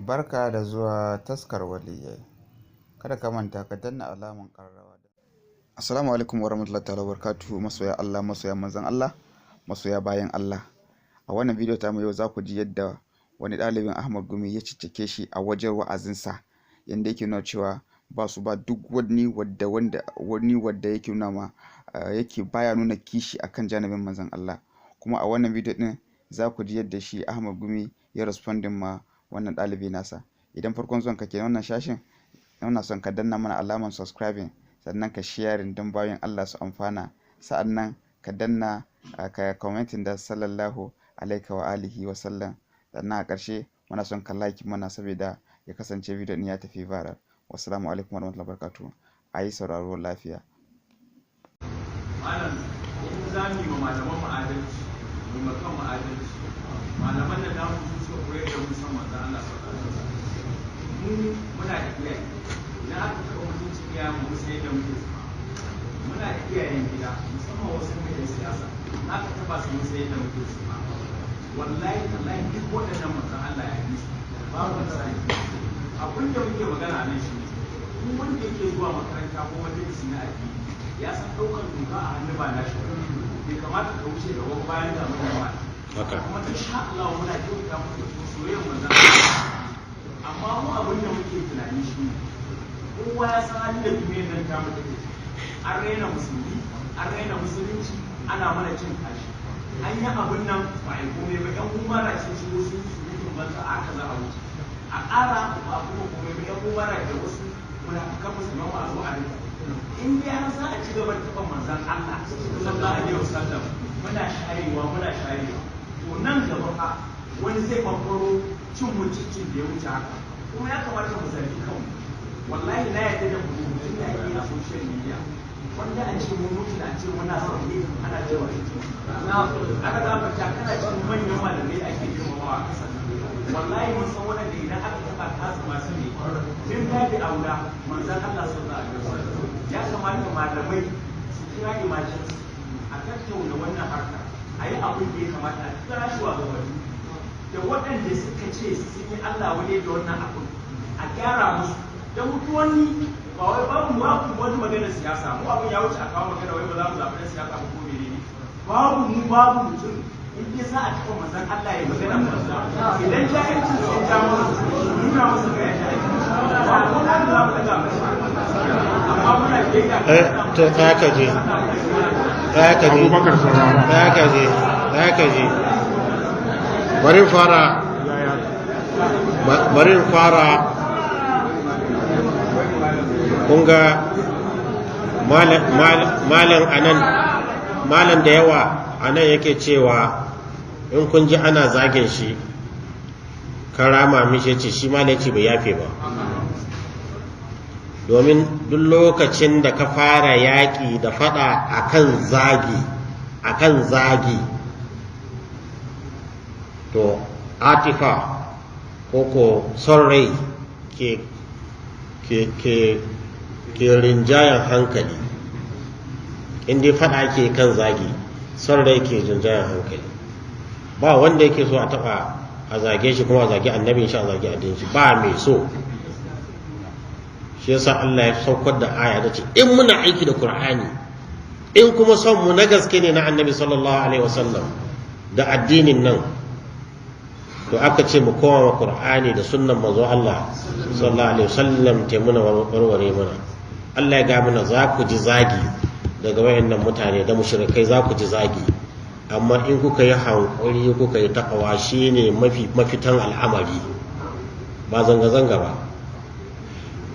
Barka da zuwa taskar waliyyai. Kada ka manta ka danna alamar ƙararrawa. Assalamu alaikum warahmatullahi ta'ala wabarakatuhu, masoya Allah, masoya manzon Allah, masoya bayan Allah. A wannan bidiyo ta mu yau za ku ji yadda wani ɗalibin Ahmad Gumi ya ciccike shi a wajen wa'azinsa, yanda yake nuna cewa ba su ba duk wani wadda wanda wani wadda yake nuna ma yake baya nuna kishi akan janibin manzon Allah. Kuma a wannan bidiyo ɗin za ku ji yadda shi Ahmad Gumi ya responding ma wannan ɗalibi nasa. Idan farkon zuwan ka kenan wannan shashin, ina son ka danna mana alamar subscribing, sannan ka sharing don bayan Allah su amfana, sa'annan ka danna ka commenting da sallallahu alaika wa alihi wa sallam, sannan a ƙarshe muna son ka like mana saboda ya kasance bidiyon ɗin ya tafi viral. Wassalamu alaikum warahmatullahi wabarakatuh. A yi sauraro lafiya. Malam, in za mu yi wa malaman mu adalci, mu yi kan mu adalci. Malaman da namu su suka koyar da mu san manzon Allah sallallahu alaihi wasallam. Mu muna da iyaye, idan aka taɓa mutuncin iyayen mu sai da muke zama. Muna da iyayen gida, musamman wasu mu yan siyasa, in aka taɓa su mu sai da muke zama. Wallahi tallahi, duk waɗannan manzon Allah ya yi su babu misali. Abin da muke magana a nan shi ne, duk wanda yake zuwa makaranta ko majalisi na addini ya san ɗaukar doka a hannu ba na shi ba. Bai kamata ka wuce gaba bayan ga manyan ba. Kuma insha Allah muna kyauta muku da soyayyar manzon Allah. Amma mu abin da muke tunani shi ne, kowa ya san halin da duniyar nan ta mu take ciki. An raina musulmi, an raina musulunci, ana mana cin kashi. An yi abin nan ba a yi komai ba, yan umara sun shigo sun yi surutun banza, aka za a wuce a ƙara ba a kuma komai ba, yan umara da wasu munafukan musulman a zo a rika. In dai har za a ci gaba da taɓa manzon Allah sallallahu alaihi wasallam, muna sharewa, muna sharewa, to nan gaba fa wani zai bambaro cin mutuncin da ya wuce haka. Kuma ya kamata mu zargi kanmu. Wallahi na yarda da rubutun da ake a social media, wanda a ce mun mutu da a ce muna zaune ana cewa aka gafarta kana cikin manyan malamai da ake girmamawa a kasar nan. Wallahi mun san waɗanda idan aka taɓa kasu masu ne min babi aula manzon Allah sallallahu alaihi wasallam. Ya kamata malamai su kira emergency a tattauna wannan harka, a yi abin da ya kamata, a kira shugabanni da waɗanda suka ce sun yi Allah wani da wannan abin, a gyara musu da mutu. Wani ba wai babu babu wani magana siyasa, mu abin ya wuce a kawo magana wai ba za mu zaɓi ɗan siyasa ba ko menene. Babu mu babu mutum in dai za a taɓa manzon Allah ya magana banza. Idan jahilcin sai ja masa, nuna masa ga yadda ake ba, ko da za mu ɗaga masa, amma muna biyayya. Eh, to tsaya ka je, tsaya ka je. Abubakar, saurara. Tsaya ka je, tsaya ka je. Bari in fara, bari in fara. Kun ga malam anan, malam da yawa anan yake cewa in kun ji ana zagin shi karama mishi, ce shi malam ce bai yafe ba, domin duk lokacin da ka fara yaƙi da faɗa akan zagi, akan zagi, to atifa ko ko son rai ke rinjayen hankali. In dai faɗa ke kan zagi, son rai ke rinjayen hankali. Ba wanda yake so a taɓa, a zage shi, kuma a zage annabin shi, a zage addinin shi, ba mai so. Shi yasa Allah ya saukar da aya da ce in muna aiki da Qur'ani, in kuma son mu na gaske ne na Annabi sallallahu alaihi wasallam da addinin nan, to aka ce mu koma wa Qur'ani da sunnan manzo Allah sallallahu alaihi wasallam te muna warware mana. Allah ya ga mana za ku ji zagi daga wayannan mutane da mushrikai, za ku ji zagi, amma in kuka yi hankuri, kuka yi takawa, shine mafi mafitan al'amari, ba zanga-zanga ba.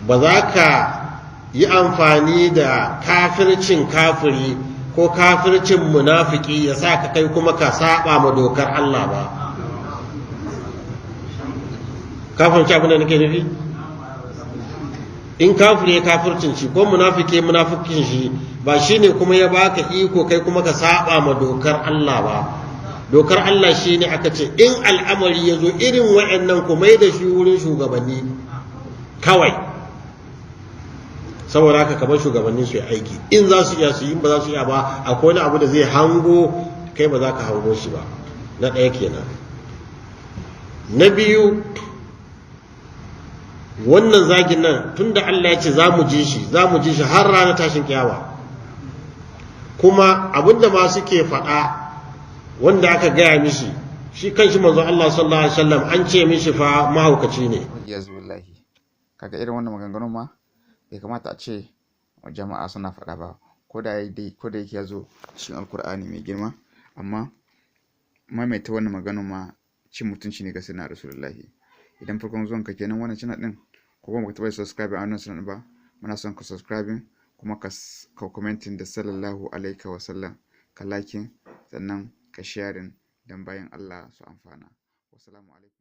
Ba za ka yi amfani da kafircin kafiri ko kafircin munafiki ya sa ka kai kuma ka saba ma dokar Allah ba. Ka fahimci abin da nake nufi? In kafiri ya kafircin shi ko munafiki munafikin shi, ba shine kuma ya baka iko kai kuma ka saba ma dokar Allah ba. Dokar Allah shine aka ce in al'amari ya zo irin wa'annan, ku mai da shi wurin shugabanni kawai. Saboda haka kamar shugabannin su yi aiki in za su iya su yi, in ba za su iya ba, akwai wani abu da zai hango kai ba za ka hango shi ba. Na ɗaya kenan. Na biyu, Wannan zagin nan, tunda Allah ya ce za mu ji shi, za mu ji shi har ranar tashin kiyama. Kuma abinda ma suke faɗa, wanda aka gaya mishi, shi kanshi manzo Allah sallallahu alaihi wasallam, an ce mishi fa mahaukaci ne. Yanzu billahi, kaga irin wannan maganganun ma bai kamata a ce jama'a suna faɗa ba, ko da dai ko da yake ya zo cikin Alkur'ani mai girma, amma maimaita wannan maganar ma cin mutunci ne ga Sayyidina Rasulullahi. Idan farkon zuwan ka kenan wannan channel din, ko kuma baka taɓa subscribe a wannan channel ba, muna son ka subscribe, kuma ka commenting da sallallahu alaihi wa sallam, ka liking, sannan ka sharing dan bayan Allah su amfana. Wassalamu alaikum.